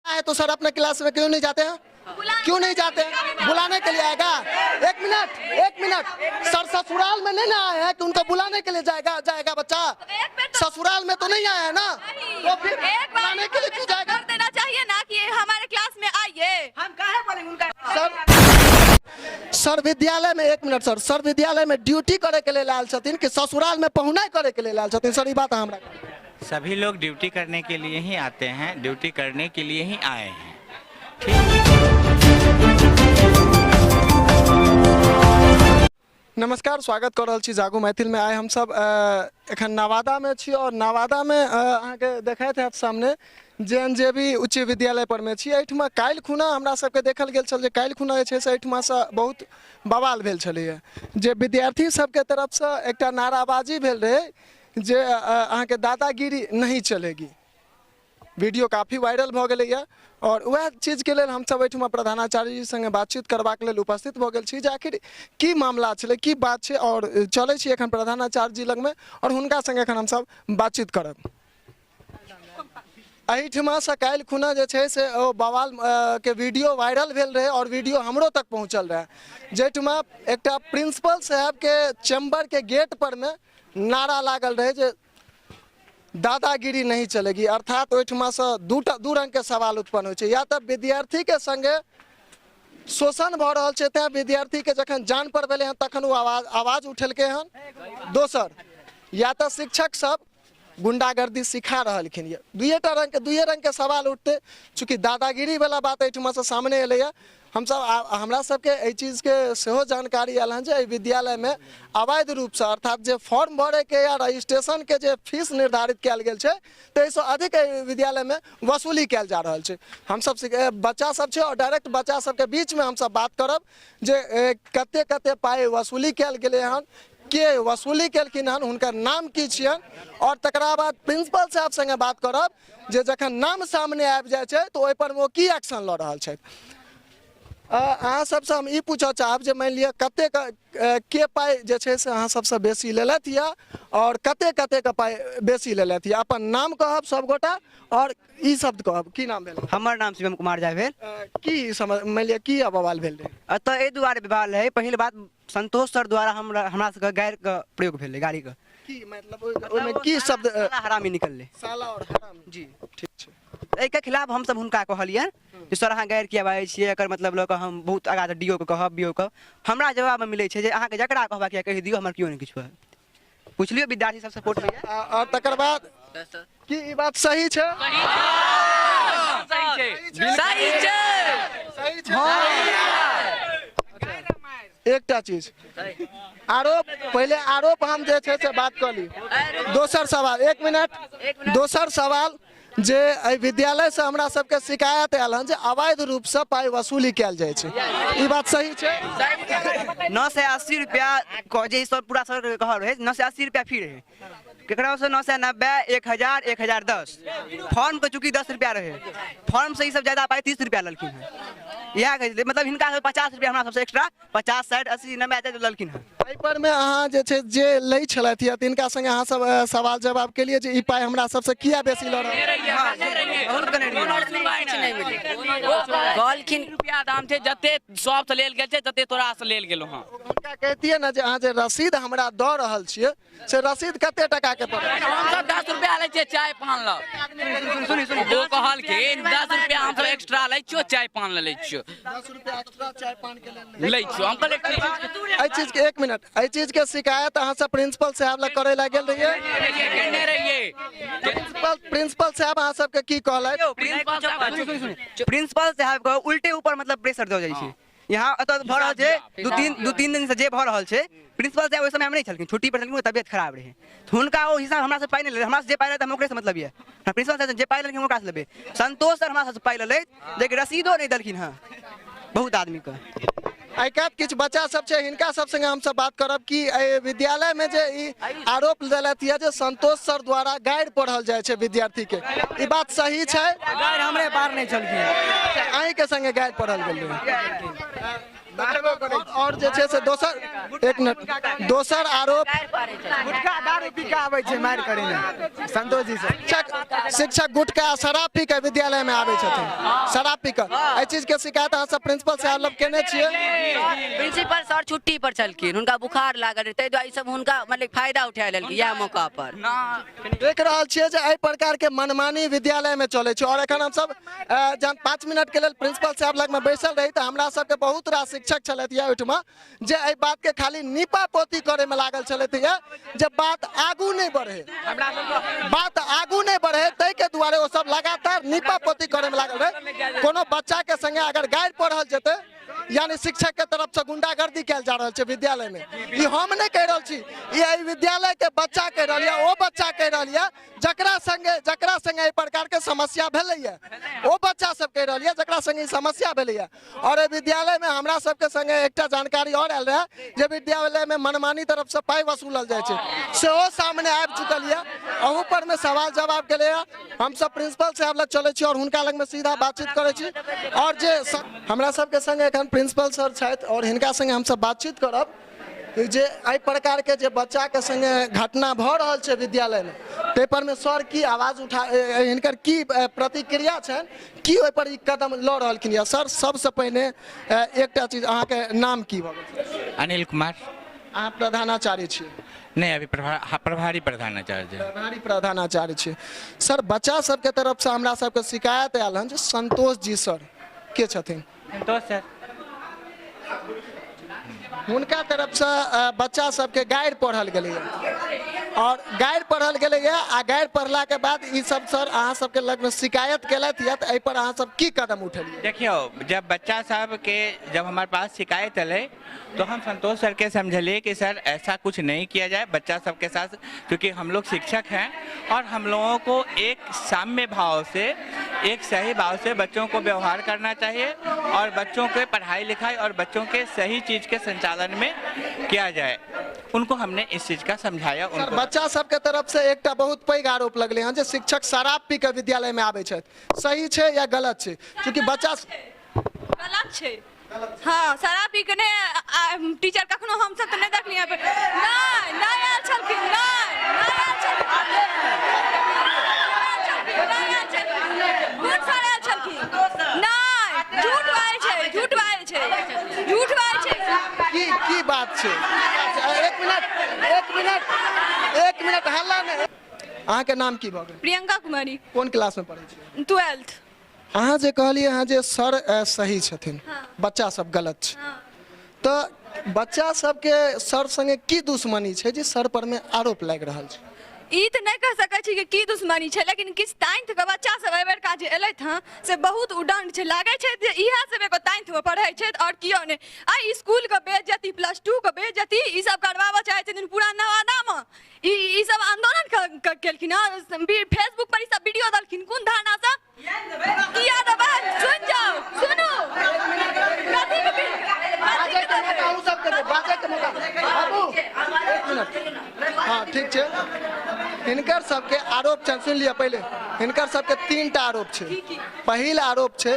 आए तो सर अपने क्लास में क्यों नहीं जाते हैं? क्यों नहीं जाते हैं? बुलाने के लिए आएगा? एक मिनट, एक मिनट सर, ससुराल में नहीं ना आए हैं कि उनको बुलाने के लिए जाएगा जाएगा बच्चा? ससुराल में तो नहीं आया है ना, तो फिर बुलाने के लिए क्यों जाएगा? देना चाहिए ना कि हमारे क्लास में आइए। हम काहे बोलेंगे उनका? सर, सर विद्यालय में, एक मिनट सर, सर विद्यालय में ड्यूटी करे के लिए आयल छथिन कि ससुराल में पहुनाई करे के लिए आयल छथिन? सर ई बात हमरा। सभी लोग ड्यूटी करने के लिए ही आते हैं, ड्यूटी करने के लिए ही आए हैं। नमस्कार, स्वागत कर रहल छी जागू मैथिल में। आइ हमसब एखन नवादा में छी और नवादा में अहाँके देखैत हैत सामने जे एन जे बी उच्च विद्यालय पर में छी। एहिठमा काल्हि खुना हमरा सबके देखल गेल छल जे काल्हि खुना जे छै से एहिठमासँ बहुत बवाल भेल छलैए, जे विद्यार्थी सबके तरफसँ एकटा नाराबाजी भेल रहै जे अहाँके दादागिरी नहीं चलेगी। वीडियो काफ़ी वायरल भऽ गेलैए और वएह चीजके लेल हमसब एहिठमा प्रधानाचार्य जी संगे बातचीत करबाक लेल उपस्थित भऽ गेल छी जे आखिर की मामला छलै, की बात छै। और चलै छी एखन प्रधानाचार्य जी लगमे और हुनका संगे एखन हमसब बातचीत करब। एहिठमासँ काल्हि खुना जे छै से ओ बवाल के वीडियो वायरल भेल रहै और वीडियो हमरो तक पहुँचल रहै, जाहिठमा एकटा प्रिंसिपल साहबके चैम्बरके गेट पर में नारा लागल रहै जे दादागिरी नहीं चलेगी। अर्थात ओहिठमासँ दूटा दू रंगके सवाल उत्पन्न होइ छै, या तऽ विद्यार्थीके संगे शोषण भऽ रहल छै, तैँ विद्यार्थीके जखन जान पर भेलै हन तखन ओ आवाज उठेलकै हन। दोसर, या तऽ शिक्षक सब गुंडागर्दी सिखा रहलखिन यऽ। दुइएटा रंगके दुइए रंगके सवाल उठतै। चूँकि दादागिरी वाला बात एहिठमासँ सामने एलैए, हमसब हमरा सबके एहि चीजके सेहो जानकारी आयल हन जे एहि विद्यालयमे अवैध रूपसँ, अर्थात जे फॉर्म भरैके या रजिस्ट्रेशनके जे फीस निर्धारित कयल गेल छै ताहिसँ अधिक एहि विद्यालयमे वसूली कयल जा रहल छै। हमसब बच्चा सब छै और डायरेक्ट बच्चा सबके बीचमे हमसब बात करब जे कते कते पाइ वसूली कयल गेलै हन, के वसूली केलखिन हन, हुनकर नाम की छियनि, और तकरा बाद प्रिंसिपल साहब संगे बात करब जे जखन नाम सामने आबि जाइ छै तऽ ओहिपर ओ की एक्शन लऽ रहल छथि। अहाँ सबसँ हम ई पूछऽ चाहब जे मानि लिअ कतेक के पाइ जे छै से अहाँ सबसँ बेसी लेलथि यऽ और कते कते के पाइ बेसी लेलथि यऽ? अपन नाम कहब सबगोटा और ई शब्द कहब। की नाम भेल? हमर नाम शिवम कुमार झा भेल। की समझ मानि लिअ की बवाल भेल रहै? एतऽ एहि दुआरे बवाल रहै, पहिल बात संतोष सर द्वारा हमरा सबके गारि के प्रयोग भेलै, गाड़ी के की मतलब ओहिमे की शब्द? हरामी निकललै, साला और हरामी। जी ठीक छै। एहिके खिलाफ हमसब हुनका कहलियनि जे सर अहाँ गारि किया बाजै छियै, एकर मतलब लऽ कऽ हम बहुत आगाँ डी ओ के कहब, बी ओ के। हमरा जवाबमे मिलै छै जे अहाँके जकरा कहबाक यऽ कहि दियौ, हमर केओ नहि किछु कहत। पुछलियौ विद्यार्थी सब सपोर्ट होइए। और तकर बाद की ई बात सही छै? सही छै, सही छै। एकटा चीज आरोप, पहिले आरोप हम जे छै से बात कऽ ली। दोसर सवाल, एक मिनट, दोसर सवाल जे एहि विद्यालयसँ हमरा सबके शिकायत आयल हन जे अवैध रूपसँ पाइ वसूली कयल जाइ छै, ई बात सही छै? 980 रुपया जे सब पूरा सर कहल रहै, 980 रुपया फी रहै, केकरासँ 990, 1000, 1010। फॉर्म के चूँकि 10 रुपया रहै, फॉर्म से ई सब ज्यादा पाइ 30 रुपया लेलखिन हँ। इएह कहै छलै, मतलब हिनका सब 50 रुपया हमरा सबसँ एक्स्ट्रा 50, 60, 80, 90 लेलखिन हँ। एहि पर में अहाँ जे छै जे लै छलथि या तिनका संगे अहाँ सब सवाल जवाब के लिए जे ई पाइ हमरा सबसँ किया बेसी लऽ रहल? कहलखिन रुपया दाम छै, जते सबसँ लेल गेल छै तते तोरासँ लेल गेलौ हँ। हुनका कहतियै ने जे अहाँ जे रसीद हमरा दऽ रहल छियै से रसीद कते टका के पड़त? हमसब 10 रुपया लै छियै चाय पान लऽ। ओ कहलखिन 10 रुपया हमसब एक्स्ट्रा लै छियौ, चाय पान लऽ लै छियौ। 10 रुपया एक्स्ट्रा चाय पान के लेल लै छियौ। हम कहलियै एहि चीज के, एक मिनट, एहि चीज के शिकायत अहाँ सब प्रिंसिपल साहब लग करे लए गेल रहियै? केने रहियै। प्रिंसिपल साहब अहाँ सबके की कहलथि? प्रिंसिपल साहब के उल्टे ऊपर मतलब प्रेशर दऽ जाइ छै। यहाँ एतऽ भऽ रहल छै दू तीन दिन से जे भऽ रहल छै, प्रिंसिपल साहब ओहि समयमे नहि छलखिन, छुट्टी पर छलखिन, तबियत खराब रहै, हुनका ओ हिसाब हमरा से पाइ नहि लेलै। हमरा से जे पाइ लेतै हम ओकरेसँ मतलब यऽ, प्रिंसिपल साहब जे पाइ लेलखिन ओकरासँ लेबै। संतोष सर हमरा से पाइ लेलथि, लेकिन रसीदो नहि देलखिन हँ बहुत आदमीके। आइ काल्हि किछु बच्चा सब छै, हिनका सब संगे हमसब बात करब कि एहि विद्यालय में जे ई आरोप देलथि यऽ जे संतोष सर द्वारा गारि पढ़ल जाइ छै विद्यार्थी के, ई बात सही छै? गारि हमरे पार नहि छलखिन। अहीं के संगे गारि पढ़ल गेल रहै। और जे छै से दोसर, एक मिनट, दोसर आरोप गुटखा दारू पी के आबै छै मारि करै ले संतोष जी से। शिक्षक गुटखा शराब पी के विद्यालय में आबै छथिन, शराब पी के। एहि चीज के शिकायत अहाँ सब प्रिंसिपल साहब लग केने छियै? प्रिंसिपल सर छुट्टी पर छलखिन, हुनका बुखार लागल रहै, ताहि दुआरे ई सब हुनका मतलब फायदा उठा लेलखिन इएह मौका पर। देख रहल छियै जे एहि प्रकार के मनमानी विद्यालय में चलै छै। और एखन हमसब जहन 5 मिनट के लेल प्रिंसिपल साहब लग में बैसल रही तऽ हमरा सबके बहुत रास शिक्षक छलथि यऽ ओहिठमा जे एहि बात के खाली नीपा पोती करे में लागल छलथि यऽ जे बात आगू नहीं बढ़े, बात आगू नहीं बढ़े, ताहि के दुआरे ओ सब लगातार नीपा पोती करे में लागल रहे। कोनो बच्चा के संगे अगर गारि पढ़ल जेतै, यानी शिक्षक के तरफ से गुंडागर्दी कयल जा रहल छै विद्यालय में। ई हम नहीं कहि रहल छी, ई एहि विद्यालय के बच्चा कहि रहल यऽ, ओ बच्चा कहि रहल यऽ जकरा संगे एहि प्रकार के समस्या भेलैया, ओ बच्चा सब कहि रहल यऽ जकरा संगे ई समस्या भेलैया। और एहि विद्यालय में हमरा सबके संगे एकटा जानकारी और आयल रहै जे विद्यालय में मनमानी तरफ से पाइ वसूलल जाइ छै, सेहो सामने आबि चुकल यऽ। अहू पर में सवाल जवाब केलैया। हमसब प्रिंसिपल साहब लग चलै छी और हुनका लग में सीधा बातचीत करै छी। और जे हमरा सबके संगे एखन प्रिंसिपल सर छथि और हिनका संगे हमसब बातचीत करब जे एहि प्रकार के जे बच्चा के संगे घटना भऽ रहल छै विद्यालय में, ताहि पर में सर की आवाज उठा, हिनकर की प्रतिक्रिया छनि, की ओहि पर ई कदम लऽ रहलखिन यऽ। सर सबसे पहिने एकटा चीज, अहाँके नाम की भऽ गेल? अनिल कुमार। अहाँ प्रधानाचार्य छियै? नहीं, अभी प्रभारी प्रधानाचार्य। प्रभारी प्रधानाचार्य छियै। सर बच्चा सबके तरफ से हमरा सबके शिकायत आयल हन जे संतोष जी सर के छथिन? संतोष सर हुनका तरफ से बच्चा सबके गारि पढ़ल गेलैया और गारि पढ़ल गेलैया आ गारि पढ़ला के बाद ई सब सर अहाँ सबके लग में शिकायत केलथि या, तऽ एहि पर अहाँ सब की कदम उठेलियै? देखियो, जब बच्चा सब के जब हमारे पास शिकायत अलै तो हम संतोष सर के समझलिए कि सर ऐसा कुछ नहीं किया जाए बच्चा सबके साथ, क्योंकि हम लोग शिक्षक हैं और हम लोगों को एक साम्य भाव से, एक सही भाव से बच्चों को व्यवहार करना चाहिए और बच्चों के पढ़ाई लिखाई और बच्चों के सही चीज़ के संचालन में किया जाए। उनको हमने इस चीज़ का समझाया। उनको बच्चा सबके तरफ से एकटा बहुत पैघ आरोप लगलै हन जे शिक्षक शराब पी के विद्यालय में आबै छथि, सही छै या गलत छै? चूँकि बच्चा गलत छै। हाँ, शराब पी के नहीं टीचर कखनो हम सब तऽ नहीं देखलियै, नहीं नहीं आयल छलखिन, नहीं नहीं आयल छलखिन, बहुत सारा आयल छलखिन, नहीं झूठ बाजै छै, झूठ बाजै छै, झूठ बाजै छै। की की बात छै? एक मिनट, एक मिनट, एक मिनट, हल्ला नहि। अहाँके नाम की भऽ गेल? प्रियंका कुमारी। कोन क्लास में पढ़ै छियै? 12th। अहाँ जे कहलियै हँ जे सर सही छथिन, बच्चा सब गलत छै, तऽ बच्चा सबके सर संगे की दुश्मनी छै जे सर पर में आरोप लागि रहल छै? ई तऽ नहि कहि सकै छी कि की दुश्मनी छै, लेकिन किछु 10th के बच्चा सब एहि बेरका जे एलथि हँ से बहुत उदंड छै, लागै छै जे इएह सब एगो 10th मे पढ़ै छै और कियो नहि। आइ स्कूलके बेइज्जती, +2 के बेइज्जती ई सब करबाबऽ चाहै छथिन पूरा नवादामे। ई सब आंदोलन केलखिन हँ, फेसबुक पर ई सब वीडियो देलखिन, कोन धारणासँ किया देबै? सुनि जाउ, सुनू, हाँ ठीक छै। हिनकर सबके आरोप छनि, सुनि लिअ पहिले, हिनकर सबके 3टा आरोप छै। पहिल आरोप छै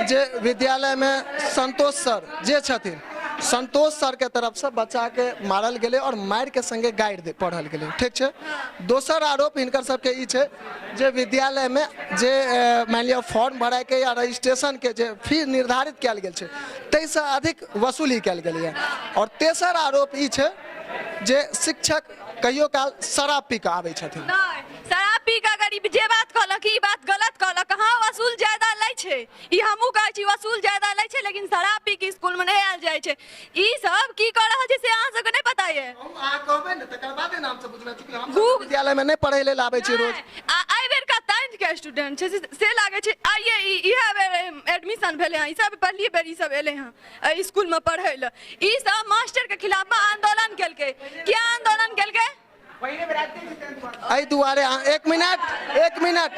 जे विद्यालय में संतोष सर जे छथिन, संतोष सर के तरफ से बच्चा के मारल गेलै और मारि के संगे गारि पढ़ल गेलै, ठीक छै। दोसर आरोप हिनकर सबके ई छै जे विद्यालय में जे मानि लिअ फॉर्म भराइके या रजिस्ट्रेशन के जे फीस निर्धारित कयल गेल छै ताहिसँ अधिक वसूली कयल गेलैए। और तेसर आरोप ई छै जे शिक्षक कहियो काल शराब पी कऽ आबै छथिन। शराब पी कऽ अगर जे बात कहलक ई बात गलत कहलक, हाँ वसूल ज्यादा लै छै, ई हमहूँ कहै छी वसूल ज्यादा लै छै, लेकिन शराब पी के स्कूल में नहीं आयल जाइ छै। ई सब की कऽ रहल छै से अहाँ सबके नहीं पता ये। अहाँ कहबै ने तकर बादे ने हमसब बुझबै, चूँकि हम विद्यालय में नहीं पढ़ै लेल आबै छी रोज। आ एहि बेरका 10th के स्टूडेंट छै से लागै छै आइए इएह बेर एडमिशन भेलै हँ, ई सब पहली बेर ई सब एलै हँ एहि स्कूल में पढ़ै लए। ई सब मास्टर के खिलाफ आंदोलन केलकै। किया आंदोलन केलकै? एहि दुआरे, एक मिनट, एक मिनट,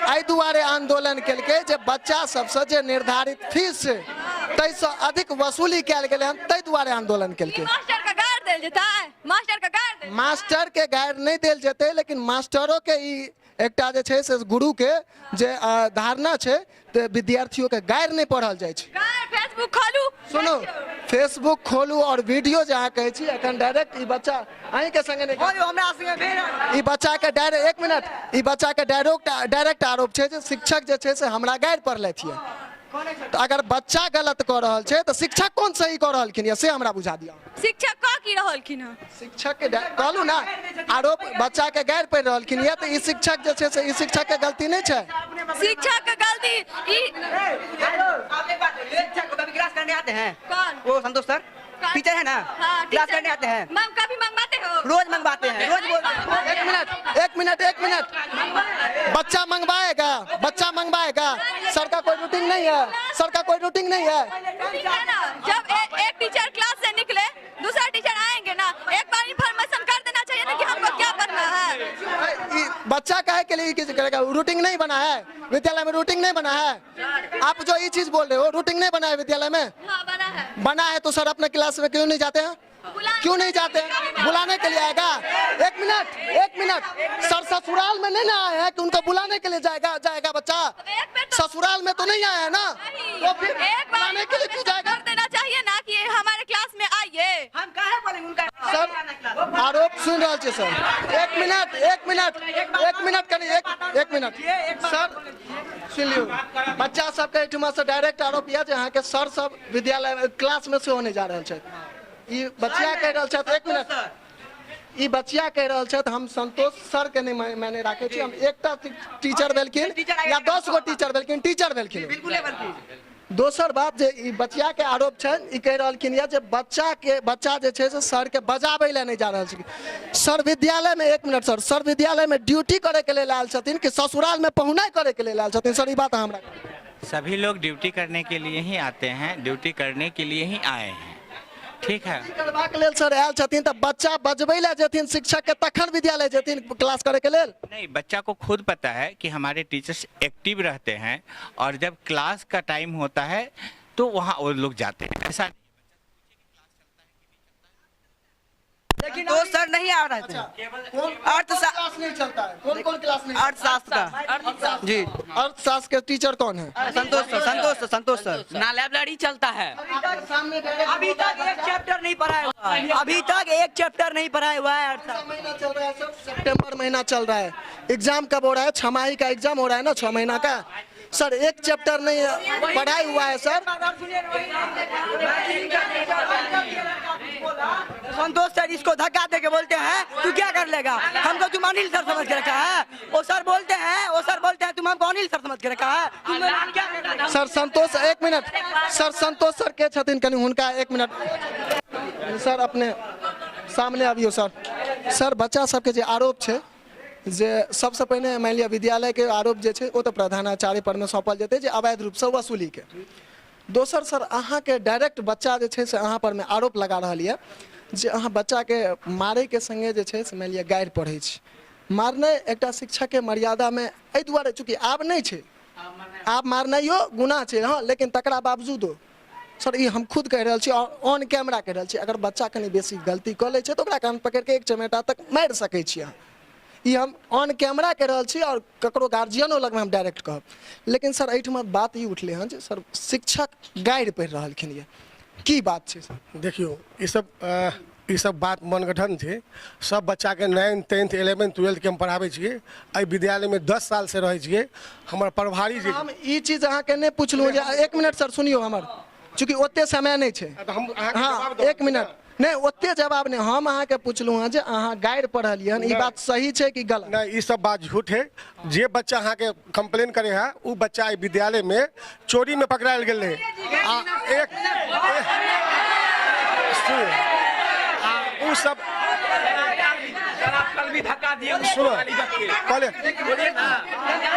एहि दुआरे आंदोलन केलकै जे बच्चा सबसँ जे निर्धारित फीस छै ताहिसँ अधिक वसूली कयल गेलै हन, ताहि दुआरे आंदोलन केलकै। मास्टर के गारि देल जेतै? मास्टर के गारि, मास्टर के गारि नहि देल जेतै, लेकिन मास्टरो के ई एकटा जे छै से गुरु के जे धारणा छै तऽ विद्यार्थियों के गारि नहि पढ़ल जाइ छै। फेसबुक खोलू, सुनू, फेसबुक खोलू और वीडियो जे अहाँ कहै छी एखन डायरेक्ट ई बच्चा अहीँके संगे नहि, हमरा संगे भेल। ई बच्चा के डायरेक्ट, एक मिनट, ई बच्चा के डायरेक्ट आरोप छै जे शिक्षक जे छै से हमरा गारि पढ़लथि यऽ। तऽ अगर बच्चा गलत कऽ रहल छै तऽ शिक्षक कोन सही कऽ रहलखिन यऽ से हमरा बुझा दिअ। शिक्षक कऽ की रहलखिन हँ? शिक्षक के कहलहुँ ने आरोप बच्चा के गारि पढ़ि रहलखिन यऽ, तऽ ई शिक्षक जे छै से ई शिक्षक के गलती नहि छै? शिक्षक के गलती ई आप एक बात बोलिए, शिक्षक कभी क्लास करने आते हैं? कौन? वो संतोष सर टीचर है ना? हाँ, क्लास टीचर। करने आते हैं? मैम कभी मंगवाते हो? रोज मंगवाते हैं, रोज बोलते हैं। एक मिनट, एक मिनट, एक मिनट, बच्चा मंगवाएगा, बच्चा मंगवाएगा, सर का कोई रूटीन नहीं है, सर का कोई रूटीन नहीं है। ठीक है ना, जब एक टीचर क्लास से निकले दूसरा टीचर आएंगे ना, एक बार इन्फॉर्मेशन कर देना चाहिए ना कि हमको क्या पढ़ना है। बच्चा काहे के लिए करेगा? रूटीन नहीं बना है विद्यालय में, रूटीन नहीं बना है। आप जो ये चीज बोल रहे हो रूटीन नहीं बना है विद्यालय में? हाँ, बना है। बना है तो सर अपने क्लास में क्यों नहीं जाते हैं? क्यों नहीं जाते हैं? बुलाने के लिए आएगा? एक मिनट, एक मिनट, सर ससुराल में नहीं ना आए हैं कि उनको बुलाने के लिए जाएगा जाएगा बच्चा? ससुराल में तो नहीं आया है ना, तो फिर एक बार बुलाने के लिए क्यों जाएगा? कर देना चाहिए ना कि हमारे क्लास में आइए। हम काहे बोलेंगे उनका? सर आरोप सुन रहा छी सर, एक मिनट, एक मिनट, एक मिनट कनी, एक मिनट सर सुन लियौ। बच्चा सबके एहिठुमा से डायरेक्ट आरोप यऽ जे अहाँके सर सब विद्यालय क्लास में सेहो नहि जा रहल छथि। ई बचिया कहि रहल छथि, एक मिनट, ई बचिया कहि रहल छथि हम संतोष सर के नहि मायने राखै छी, हम एकटा टीचर भेलखिन या 10 गो टीचर भेलखिन, टीचर भेलखिन। दोसर बात जे ई बचिया के आरोप छनि, ई कहि रहलखिन यऽ जे बच्चा जे छै से सर के बजाबै लए नहि जा रहल छै। सर विद्यालय में, एक मिनट सर, सर विद्यालय में ड्यूटी करे के लेल आयल छथिन कि ससुराल में पहुनाइ करे के लेल आयल छथिन? सर ई बात हमरा। सभी लोग ड्यूटी करने के लिए ही आते हैं, ड्यूटी करने के लिए ही आए हैं, ठीक है। करबाक लेल सर आयल छथिन तऽ बच्चा बजबै लए जेथिन शिक्षक के तखन विद्यालय जेथिन क्लास करे के लेल? नहीं, बच्चा को खुद पता है कि हमारे टीचर्स एक्टिव रहते हैं और जब क्लास का टाइम होता है तो वहाँ वो लोग जाते हैं, ऐसा लेकिन तो सर नहीं आ रहे थे। अर्थशास्त्र नहीं चलता है? कौन कौन क्लास नहीं? अर्थशास्त्र का जी। अर्थशास्त्र के टीचर कौन है? संतोष सर, संतोष सर, संतोष सर। ना लाइब्रेरी चलता है। अभी तक एक चैप्टर नहीं पढ़ाया हुआ है, अभी तक एक चैप्टर नहीं पढ़ाया हुआ है। महीना चल रहा है सर, सितंबर महीना चल रहा है। एग्जाम कब हो रहा है? छमाही का एग्जाम हो रहा है ना, 6 महीना का। सर एक चैप्टर नहीं पढ़ाई हुआ है सर। संतोष सर इसको धक्का दे के बोलते हैं तू क्या कर लेगा, हमको तुम अनिल सर समझ के रखा है। वो सर बोलते हैं, वो सर बोलते हैं तुम हमको अनिल सर समझ के रखा है, तुम क्या कर? सर संतोष, एक मिनट सर, संतोष सर के छथिन कनी हुनका एक मिनट सर अपने सामने आबियो सर। सर बच्चा सबके जे आरोप छै जे सबसे पहिने मानि लिअ विद्यालय के आरोप जे छै ओ तऽ प्रधानाचार्य पर में सौंपल जेतै जे अवैध रूपसँ वसूलीके। दोसर सर अहाँके डायरेक्ट बच्चा जे छै से अहाँ पर में आरोप लगा रहल यऽ जे अहाँ बच्चाके मारैके संगे जे छै से मानि लिअ गारि पढ़ै छी। मारनाइ एकटा शिक्षकके मर्यादामे एहि दुआरे चूँकि आब नहि छै, आब मारनाइयो गुनाह छै, हँ, लेकिन तकरा बावजूदो सर ई हम खुद कहि रहल छी और ऑन कैमरा कहि रहल छी, अगर बच्चा कनि बेसी गलती कऽ लै छै तऽ ओकरा कान पकड़िके एक चमेटा तक मारि सकै छी अहाँ। ई हम ऑन कैमरा कहि रहल छी और ककरो गार्जियनो लगमे हम डायरेक्ट कहब। लेकिन सर एहिठमा बात ई उठलै हँ जे सर शिक्षक गारि पढ़ि रहलखिन यऽ, की बात छै सर? देखियौ ई सब बात मनगढ़ंत छै। सब बच्चाके 9th 10th 11th 12th के हम पढ़ाबै छियै। एहि विद्यालयमे 10 साल से रहै छियै। हमर प्रभारी जे, हम ई चीज अहाँके नहि पुछलहुँ जे, एक मिनट सर सुनियौ हमर, चूँकि ओते समय नहि छै। हाँ एक मिनट, नहीं ओते जवाब नहीं, हम अहाँके पुछलहुँ हँ जे अहाँ गारि पढ़लियै हन, ई बात सही छै कि गलत? नहीं, ई सब बात झूठ है। जे बच्चा अहाँके कंप्लेन करे है उ बच्चा एहि विद्यालय में चोरी में पकड़ायल गेल रहे। आ एक उ सब सुनो पहले,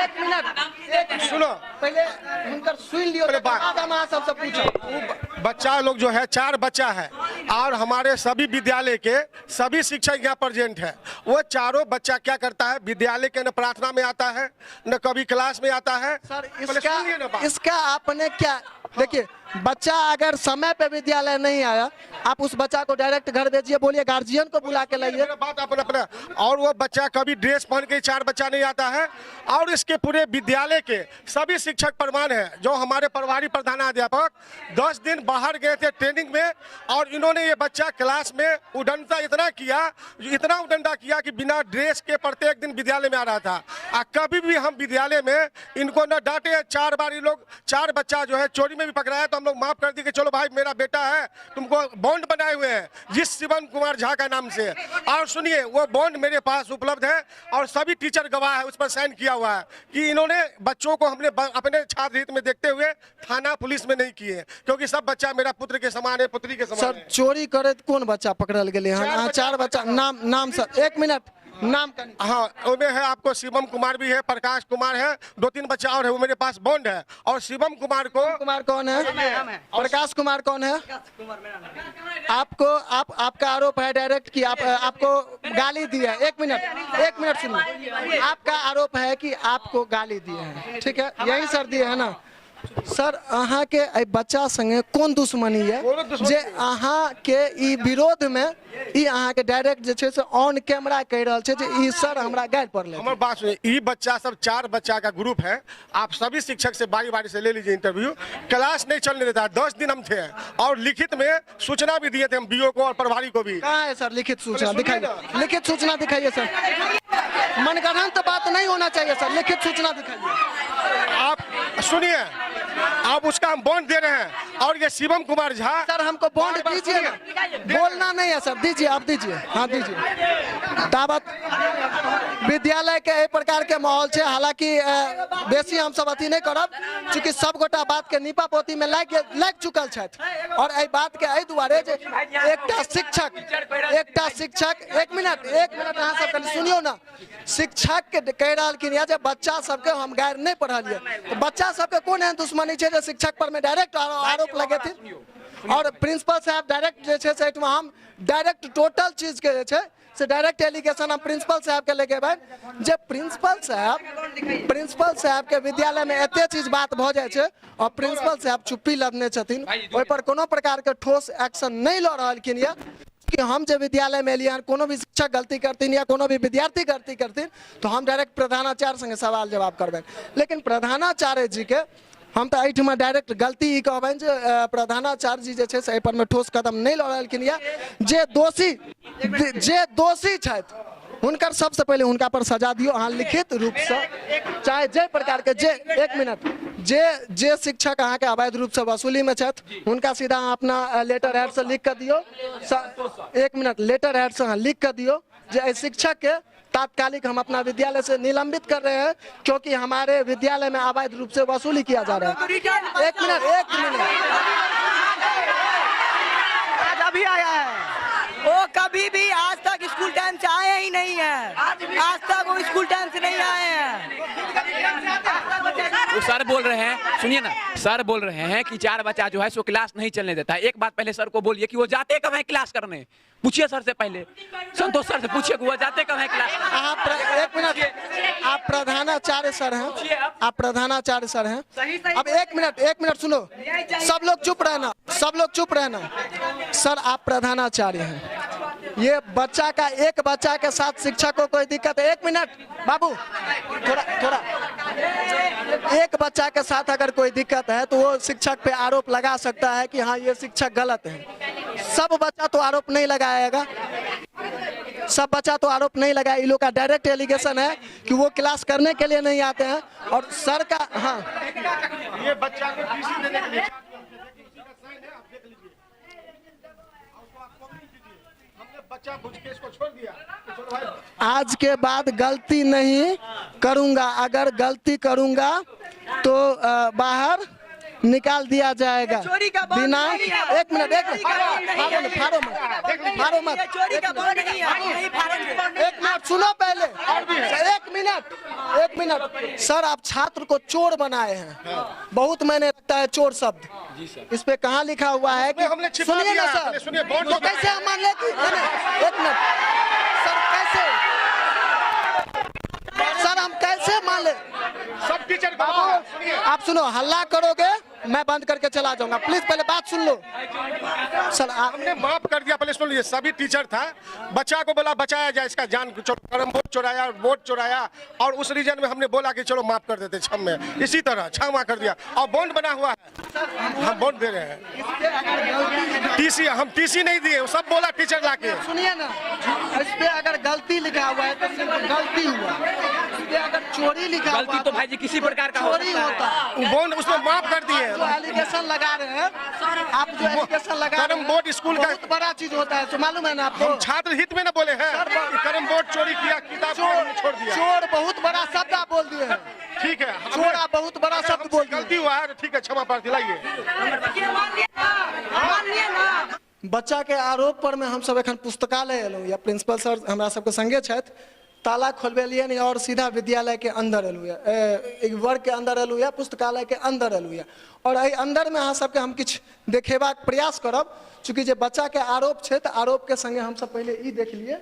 एक मिनट सुनो पहले हुनकर सुन लियो, बाद हम अहाँ सबसे पूछब। बच्चा लोग जो है 4 बच्चा है और हमारे सभी विद्यालय के सभी शिक्षक यहाँ प्रेजेंट है। वो चारों बच्चा क्या करता है, विद्यालय के न प्रार्थना में आता है न कभी क्लास में आता है। सर इसका आपने क्या, देखिए बच्चा अगर समय पे विद्यालय नहीं आया, आप उस बच्चा को डायरेक्ट घर भेजिए, बोलिए गार्जियन को बुला के लाइए। बात अपना अपना। और वो बच्चा कभी ड्रेस पहन के 4 बच्चा नहीं आता है। और इसके पूरे विद्यालय के सभी शिक्षक प्रमाण है, जो हमारे प्रभारी प्रधानाध्यापक 10 दिन बाहर गए थे ट्रेनिंग में, और इन्होंने ये बच्चा क्लास में उडंता इतना किया, इतना उडंता किया कि बिना ड्रेस के प्रत्येक दिन विद्यालय में आ रहा था। और कभी भी हम विद्यालय में इनको न डांटे। 4 बार ये लोग 4 बच्चा जो है चोरी में भी पकड़ाया, तो हम लोग माफ कर दिए कि चलो भाई मेरा बेटा है, तुमको बॉन्ड बनाए हुए हैं जिस शिवम कुमार झा का नाम से। और सुनिए, वो बॉन्ड मेरे पास उपलब्ध है और सभी टीचर गवाह है, उस पर साइन किया हुआ है कि इन्होंने बच्चों को हमने अपने छात्र हित में देखते हुए थाना पुलिस में नहीं किए, क्योंकि सब बच्चा मेरा पुत्र के समान है, पुत्री के समान सर है। चोरी करे कौन बच्चा पकड़ल गेलै हन? 4 बच्चा। नाम नाम सर, 1 मिनट, नाम। हाँ, उसमें है आपको शिवम कुमार भी है, प्रकाश कुमार है, 2-3 बच्चा और है, वो मेरे पास बॉन्ड है। और शिवम कुमार को, कुमार कौन है? प्रकाश कुमार कौन है? आपको आपका आरोप है डायरेक्ट कि आपको गाली दी है। एक मिनट सुनिए, आपका आरोप है कि आपको गाली दिए हैं, ठीक है, यही सर दिए है ना सर? अहाँ के एहि बच्चा संगे कोन दुश्मनी है जे अहाँ के ई विरोध में ई अहाँ के डायरेक्ट जे छै से ऑन कैमरा कहि रहल छै जे ई सर हमरा गारि पड़लै? हमर बात सुनिए, ई बच्चा सब 4 बच्चा का ग्रुप है। आप सभी शिक्षक से बारी बारी से ले लीजिए इंटरव्यू। क्लास नहीं चलने देता, 10 दिन हम थे और लिखित में सूचना भी दिए थे हम बीओ को और प्रभारी को भी। कहाँ है सर लिखित सूचना? दिखाइए, लिखित सूचना दिखाइए सर। मनगढ़ंत बात नहीं होना चाहिए सर, लिखित सूचना दिखाइए। आप सुनिए, आप उसका हम बॉन्ड दे रहे हैं। और ये शिवम कुमार झा सर हमको बॉन्ड दीजिए ना, बोलना नहीं है सर, दीजिए आप, दीजिए, हाँ दीजिए। ताबत विद्यालय के एहि प्रकार के माहौल छै। हालांकि बेसी हम सब अथी नहीं करब, चूँकि सब गोटा बात के नीपा पोती में लागि चुकल छथि। और एहि बात के एहि दुआरे जे एकटा शिक्षक एक मिनट अहाँ सब कनि सुनियौ ना, शिक्षक के कहि रहलखिन यऽ जे बच्चा सबके हम गारि नहीं पढ़लियै, तऽ बच्चा सबके कोन एहन दुश्मनी छै जे शिक्षक पर में डायरेक्ट आरोप लगेथिन? और प्रिंसिपल साहब डायरेक्ट जे छै से एहिठमा हम डायरेक्ट टोटल चीज के जे छै से डायरेक्ट एलिगेशन हम प्रिंसिपल साहब के लगेबै जे प्रिंसिपल साहब के विद्यालय में एते चीज बात भऽ जाइ छै और प्रिंसिपल साहब चुप्पी लदने छथिन, ओहि पर कोनो प्रकार के ठोस एक्शन नहीं लऽ रहलखिन यऽ। कि हम जे विद्यालय में एलियै हन, कोनो भी शिक्षक गलती करथिन या कोनो भी विद्यार्थी गलती करथिन तो हम डायरेक्ट प्रधानाचार्य संगे सवाल जवाब करबनि। लेकिन प्रधानाचार्य जी के हम तऽ एहिठमा डायरेक्ट गलती ई कहबनि जे प्रधानाचार्य जी जे छै से एहि पर में ठोस कदम नहि लऽ रहलखिन यऽ। जे दोषी छथि हुनकर सबसे पहिले हुनका पर सजा दियौ अहाँ लिखित रूपसँ, चाहे जाहि प्रकारके जे, एक मिनट, जे जे शिक्षक अहाँके अवैध रूपसँ वसूलीमे छथि हुनका सीधा अहाँ अपना लेटर हेडसँ लिख कऽ दियौ। एक मिनट, लेटर हेडसँ अहाँ लिख कऽ दियौ जे एहि शिक्षकके तात्कालिक हम अपना विद्यालय से निलंबित कर रहे हैं क्योंकि हमारे विद्यालय में अवैध रूप से वसूली किया जा रहा है। एक मिनट, आज अभी आया है वो, कभी भी आज तक स्कूल टाइम से आए ही नहीं है, आज तक वो स्कूल टाइम से नहीं आए हैं। वो सर बोल रहे हैं, सुनिए ना, सर बोल रहे हैं कि 4 बच्चा जो है सो क्लास नहीं चलने देता है। एक बात पहले सर को बोलिए कि वो जाते कब है क्लास करने, पूछिए सर से पहले, संतोष सर से पूछिए कि वो जाते कब है क्लास। आप एक मिनट, आप प्रधानाचार्य सर हैं, आप प्रधानाचार्य सर हैं। अब एक मिनट सुनो, सब लोग चुप रहना, सब लोग चुप रहना। सर आप प्रधानाचार्य हैं, ये बच्चा का, एक बच्चा के साथ शिक्षक को कोई दिक्कत है? एक मिनट बाबू, थोड़ा थोड़ा, एक बच्चा के साथ अगर कोई दिक्कत है तो वो शिक्षक पे आरोप लगा सकता है कि हाँ ये शिक्षक गलत है। सब बच्चा तो आरोप नहीं लगाएगा, सब बच्चा तो आरोप नहीं लगाए। इन लोग का डायरेक्ट एलिगेशन है कि वो क्लास करने के लिए नहीं आते हैं। और सर का, हाँ, ये बच्चा को टीसी देने के लिए बच्चा बुझ के इसको छोड़ दिया। आज के बाद गलती नहीं करूंगा, अगर गलती करूंगा तो बाहर निकाल दिया जाएगा। बिना, एक मिनट, फाड़ो मत, एक मिनट सुनो पहले, एक मिनट सर, आप छात्र को चोर बनाए हैं, बहुत मैंने रखता है चोर शब्द, इस पे कहाँ लिखा हुआ है कि हमने सुनिए ना सर, तो कैसे हम मान ले कि, एक मिनट सर, कैसे सर हम कैसे मान ले? सब टीचर बाबू आप सुनो, हल्ला करोगे मैं बंद करके चला जाऊंगा, प्लीज पहले बात सुन लो सर। हमने माफ कर दिया, पहले सुन लीजिए। सभी टीचर था, बच्चा को बोला बचाया जाए, इसका जान करम बोर्ड चुराया, बोर्ड चुराया, और उस रीजन में हमने बोला कि चलो माफ कर देते क्षम में, इसी तरह क्षमा कर दिया। और बॉन्ड बना हुआ है, हम बॉन्ड दे रहे हैं। टीसी हम टीसी नहीं दिए, सब बोला टीचर लाके। सुनिए ना, इस पे अगर गलती लिखा हुआ है तो सिर्फ गलती हुआ, इस पे अगर चोरी लिखा हुआ गलती तो भाई जी किसी प्रकार का चोरी होता है, बॉन्ड उसमें माफ कर दिए। जो एलिगेशन लगा रहे हैं आप, जो एलिगेशन लगा रहे हैं, बोर्ड स्कूल का बहुत बड़ा चीज होता है, तो मालूम है ना आपको। हम छात्र हित में ना बोले हैं, करम बोर्ड चोरी किया, किताब छोड़ दिया। चोर बहुत बड़ा शब्द आप बोल दिए, ठीक है, चोरा बहुत बड़ा शब्द बोल, गलती हुआ है, ठीक है, क्षमा प्रार्थी लाइए। बच्चा के आरोप पर में हम सब एखन पुस्तकालय एलहुँ या प्रिंसिपल सर हमरा सबके संगे छथि, ताला खोलबेलियनि और सीधा विद्यालय के अंदर एलहुँ, एक वर्ग के अंदर एलहुँ या पुस्तकालय के अंदर एलहुँ। और एहि अंदर में अहाँ सबके हम किछु देखेबाक प्रयास करब, चूँकि जे बच्चा के आरोप छै तऽ आरोप के संगे हम सब पहिले ई देख लिए,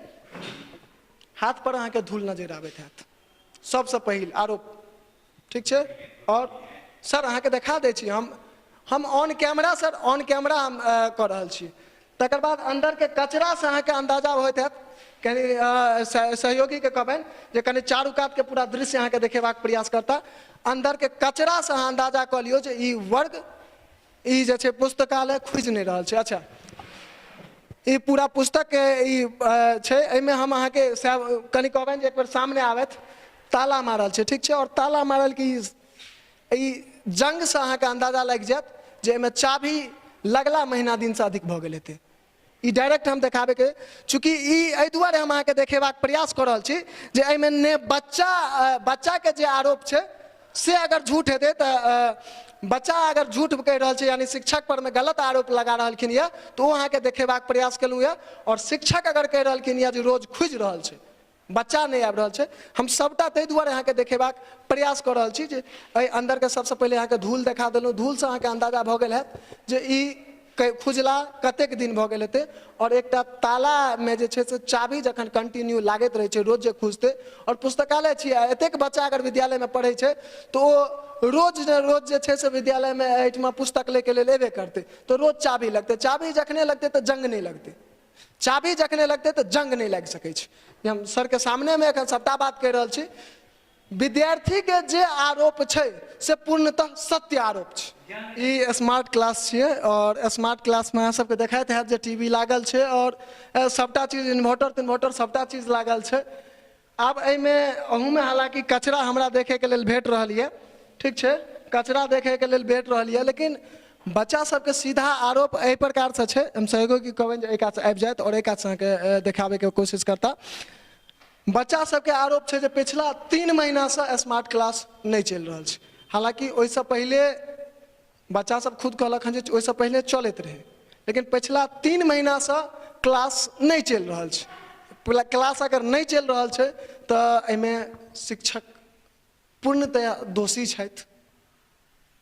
हाथ पर अहाँके धूल नजर आबैत हैत, सबसँ पहिल आरोप, ठीक छै। और सर अहाँके देखा दै छी, हम on camera sir, on camera हम कऽ रहल छी। तकर बाद अंदरके कचरासँ अहाँके अंदाजा होइत हैत, कनि सहयोगीके कहबनि जे कनि चारू कातके पूरा दृश्य अहाँके देखेबाक प्रयास करता। अंदरके कचरासँ अहाँ अंदाजा कऽ लियौ जे ई वर्ग, ई जे छै पुस्तकालय खुजि नहि रहल छै। अच्छा, ई पूरा पुस्तकके ई छै, एहिमे हम अहाँके कनि कहबनि जे एक बेर सामने आबथि। ताला मारल छै, ठीक छै, और ताला मारल कि ई जंगसँ अहाँके अंदाजा लागि जायत जे एहिमे चाभी लगला महीना दिनसँ अधिक भऽ गेल हेतै। ई डायरेक्ट हम देखाबैके, चूँकि ई एहि दुआरे हम अहाँके देखेबाक प्रयास कऽ रहल छी जे एहिमे ने बच्चाके जे आरोप छै से अगर झूठ हेतै तऽ बच्चा अगर झूठ कहि रहल छै, यानी शिक्षक पर मे गलत आरोप लगा रहलखिन यऽ, तऽ ओ अहाँके देखेबाक प्रयास केलहुँ यऽ। और शिक्षक अगर कहि रहलखिन यऽ जे रोज खुजि रहल छै, बच्चा नहि आबि रहल छै, हम सबटा ताहि दुआरे अहाँके देखेबाक प्रयास कऽ रहल छी जे एहि अन्दरके सबसँ पहिले अहाँके धूल देखा देलहुँ। धूलसँ अहाँके अन्दाजा भऽ गेल हैत जे ई खुजला कतेक दिन भऽ गेल हेतै। और एकटा तालामे जे छै से चाभी जखन कंटिन्यू लागैत रहै छै, रोज जे खुजतै, और पुस्तकालय छियै, एतेक बच्चा अगर विद्यालयमे पढ़ै छै तऽ ओ रोज ने रोज जे छै से विद्यालयमे एहिठमा पुस्तक लैके लेल एबे करतै, तऽ रोज चाभी लगतै। चाभी जखने लगतै तऽ जंग नहि लगतै, चाभी जखने लगतै तऽ जंग नहि लागि सकै छै। हम सरके सामनेमे एखन सबटा बात कहि रहल छी। विद्यार्थीके जे आरोप छै से पूर्णतः सत्य आरोप छै। ई स्मार्ट क्लास छियै और स्मार्ट क्लासमे अहाँ सबके देखैत हैत जे टीवी लागल छै और सबटा चीज, इन्वर्टर तिन्वर्टर सबटा चीज लागल छै। आब एहिमे अहूमे हालाँकि कचरा हमरा देखैके लेल भेट रहल यऽ, ठीक छै, कचरा देखैके लेल भेट रहल यऽ, लेकिन बच्चा सबके सीधा आरोप एहि प्रकारसँ छै। हम सहयोगी कहबनि जे एहि कातसँ आबि जायत और एहि कातसँ अहाँके देखाबैके कोशिश करता। बच्चा सबके आरोप छै जे पिछला 3 महीनासँ स्मार्ट क्लास नहि चलि रहल छै। हालाँकि ओहिसँ पहिले बच्चा सब खुद कहलक हँ जे ओहिसँ पहिले चलैत रहै, लेकिन पिछला 3 महीनासँ क्लास नहि चलि रहल छै। क्लास अगर नहि चलि रहल छै तऽ एहिमे शिक्षक पूर्णतया दोषी छथि।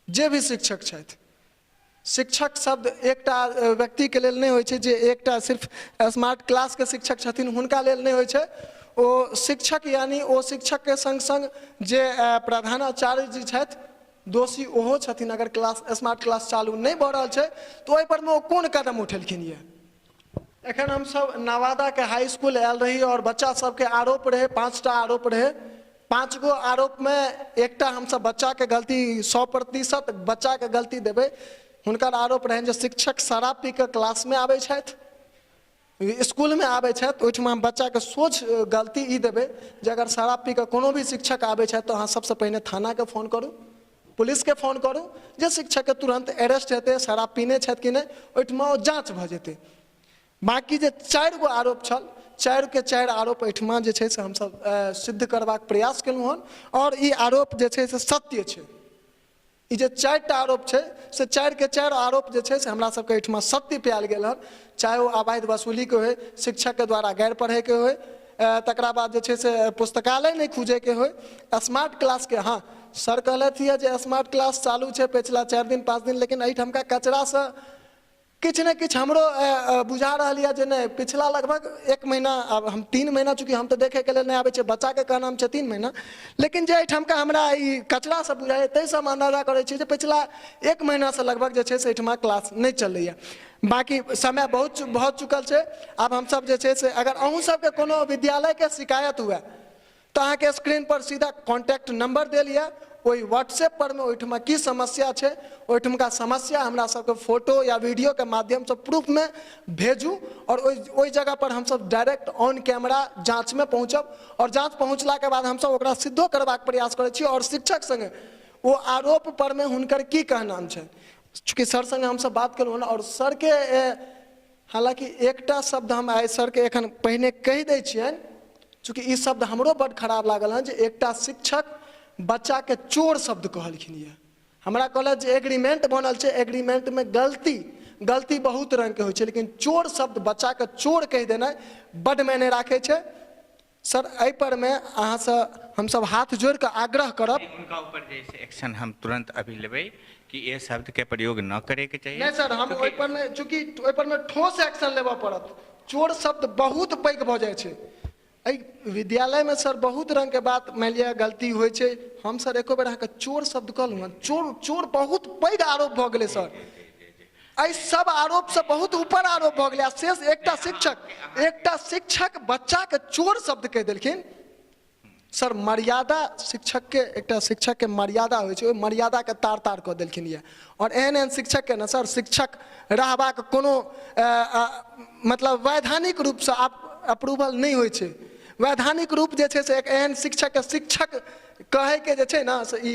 जे भी शिक्षक छथि, शिक्षक शब्द एकटा व्यक्तिके लेल नहि होइ छै जे एकटा सिर्फ स्मार्ट क्लासके शिक्षक छथिन हुनका लेल नहि होइ छै। ओ शिक्षक यानी ओ शिक्षकके संग संग जे प्रधानाचार्य जी छथि, दोषी ओहो छथिन। अगर क्लास स्मार्ट क्लास चालू नहि भऽ रहल छै तऽ ओहि परमे ओ कोन कदम उठेलखिन यऽ। एखन हमसब नवादाके हाई स्कूल आयल रही और बच्चा सबके आरोप रहै, 5टा आरोप रहै। 5 गो आरोपमे एकटा हमसब बच्चाके गलती 100% बच्चाके गलती देबै। हुनकर आरोप रहनि जे शिक्षक शराब पी कऽ क्लासमे आबै छथि, स्कूलमे आबै छथि। ओहिठमा हम बच्चाके सोझ गलती ई देबै जे अगर शराब पी कऽ कोनो भी शिक्षक आबै छथि तऽ अहाँ सबसँ पहिने थानाके फोन करू, पुलिसके फोन करू, जे शिक्षकके तुरन्त अरेस्ट हेतै, शराब पीने छथि कि नहि ओहिठमा ओ जाँच भऽ जेतै। बाँकी जे 4 गो आरोप छल, 4 के 4 आरोप एहिठमा जे छै से हमसब सिद्ध करबाक प्रयास केलहुँ हन और ई आरोप जे छै से सत्य छै। ई जे 4टा आरोप छै से 4 के 4 आरोप जे छै से हमरा सबके एहिठमा सत्य पायल गेल हन। चाहे ओ अवैध वसूलीके होइ, शिक्षकके द्वारा गैर पढ़ैके होइ, तकरा बाद जे छै से पुस्तकालय नहि खुजैके होइ, स्मार्ट क्लासके। हाँ, सर कहलथि यऽ जे स्मार्ट क्लास चालू छै पिछला 4 दिन 5 दिन, लेकिन एहिठामका कचरासँ किछु ने किछु हमरो बुझा रहल यऽ जे नहि, पिछला लगभग 1 महीना, आब हम 3 महीना, चूँकि हम तऽ देखैके लेल नहि आबै छियै, बच्चाके कहनाम छै 3 महीना, लेकिन जे एहिठामका हमरा ई कचरा सब बुझाइए ताहिसँ हम अन्दाजा करै छी जे पिछला 1 महीनासँ लगभग जे छै से एहिठमा क्लास नहि चलैए। बाँकी समय बहुत भऽ चुकल छै। आब हमसब जे छै से अगर अहूँ सबके कोनो विद्यालयके शिकायत हुए तऽ अहाँके स्क्रीन पर सीधा कॉन्टैक्ट नंबर देल यऽ, ओहि व्हाट्सएप पर मे ओहिठमा की समस्या छै, ओहिठमका समस्या हमरा सबके फोटो या वीडियो के माध्यमसँ प्रूफमे भेजू और ओहि जगह पर हमसब डायरेक्ट ऑन कैमरा जाँचमे पहुँचब और जाँच पहुँचलाके बाद हमसब ओकरा सिद्धो करबाक प्रयास करै छी और शिक्षक संगे ओ आरोप पर मे हुनकर की कहनाम छै। चूँकि सर संगे हमसब बात केलहुँ हन और सर के हालाँकि एकटा शब्द हम आइ सर के एखन पहिने कहि दै छियनि, चूँकि ई शब्द हमरो बड्ड खराब लागल हन जे एकटा शिक्षक बच्चाके चोर शब्द कहलखिन यऽ। हमरा कहलथि जे एग्रीमेंट बनल छै, एग्रीमेंटमे गलती गलती बहुत रङ्गके होइ छै, लेकिन चोर शब्द बच्चाके चोर कहि देनाइ बड्ड मायने राखै छै। सर एहि पर मे अहाँसँ हमसब हाथ जोड़ि कऽ आग्रह करब, उनका ऊपर जैसे एक्शन हम तुरंत अभी लेबै कि ये शब्द के प्रयोग न करे के चाहिए। नहीं सर, हम ओहि पर मे चूँकि ओहि पर मे ठोस एक्शन लेबऽ पड़त। चोर शब्द बहुत पैघ भऽ जाइ छै। एहि विद्यालयमे सर बहुत रङ्गके बात मानि लिअ गलती होइ छै। हम सर एको बेर अहाँके चोर शब्द कहलहुँ हँ? चोर चोर बहुत पैघ आरोप भऽ गेलै सर। एहि सब आरोपसँ बहुत ऊपर आरोप भऽ गेलै आ शेष एकटा शिक्षक बच्चाके चोर शब्द कहि देलखिन। सर मर्यादा शिक्षकके, एकटा शिक्षकके मर्यादा होइ छै, ओहि मर्यादाके तार तार कऽ देलखिन यऽ। आओर एहन एहन शिक्षकके ने सर शिक्षक रहबाक कोनो मतलब वैधानिक रूपसँ अप्रूवल नहि होइ छै। वैधानिक रूप जे छै से एक एहन शिक्षकके शिक्षक कहैके जे छै ने से ई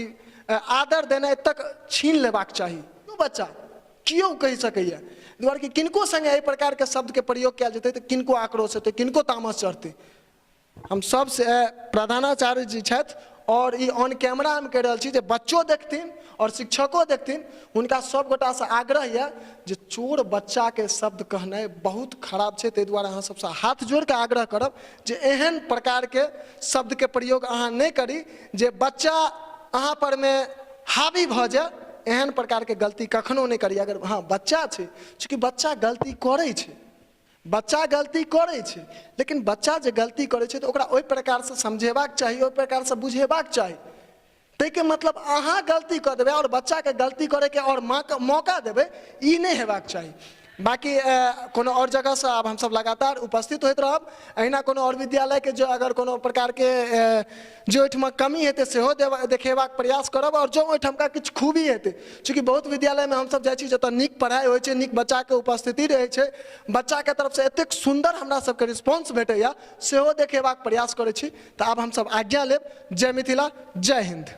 आदर देनाइ तक छीन लेबाक चाही। बच्चा केओ कहि सकैए दुआरे कि किनको सङ्गे एहि प्रकारके शब्दके प्रयोग कयल जेतै तऽ किनको आक्रोश हेतै, किनको तामस चढ़तै। हम सबसे प्रधानाचार्य जी छथि और ई ऑन कैमरा हम कहि रहल छी जे बच्चो देखथिन और शिक्षको देखथिन, हुनका सब गोटासँ आग्रह यऽ जे चोर बच्चाके शब्द कहनाइ बहुत खराब छै। ताहि दुआरे अहाँ सबसँ हाथ जोड़िके आग्रह करब जे एहन प्रकारके शब्दके प्रयोग अहाँ नहि करी जे बच्चा अहाँ पर मे हावी भऽ जाय। एहन प्रकारके गलती कखनो नहि करी। अगर हँ बच्चा छै, चूँकि बच्चा गलती करै छै, बच्चा गलती करै छै, लेकिन बच्चा जे गलती करै छै तऽ ओकरा ओहि प्रकारसँ समझेबाक चाही, ओहि प्रकारसँ बुझेबाक चाही। ताहिके मतलब अहाँ गलती कऽ देबै आओर बच्चाके गलती करैके आओर मौका देबै, ई नहि हेबाक चाही। बाँकी कोनो आओर जगहसँ आब हमसब लगातार उपस्थित होइत रहब। अहिना कोनो आओर विद्यालयके जो अगर कोनो प्रकारके जे ओहिठमा कमी हेतै सेहो देखेबाक प्रयास करब और जो ओहिठमका किछु खूबी हेतै, चूँकि बहुत विद्यालयमे हमसब जाइ छी जतऽ नीक पढ़ाइ होइ छै, नीक बच्चाके उपस्थिति रहै छै, बच्चाके तरफसँ एतेक सुन्दर हमरा सबके रिस्पॉन्स भेटैए, सेहो देखेबाक प्रयास करै छी। तऽ आब हमसब आज्ञा लेब। जय मिथिला, जय हिन्द।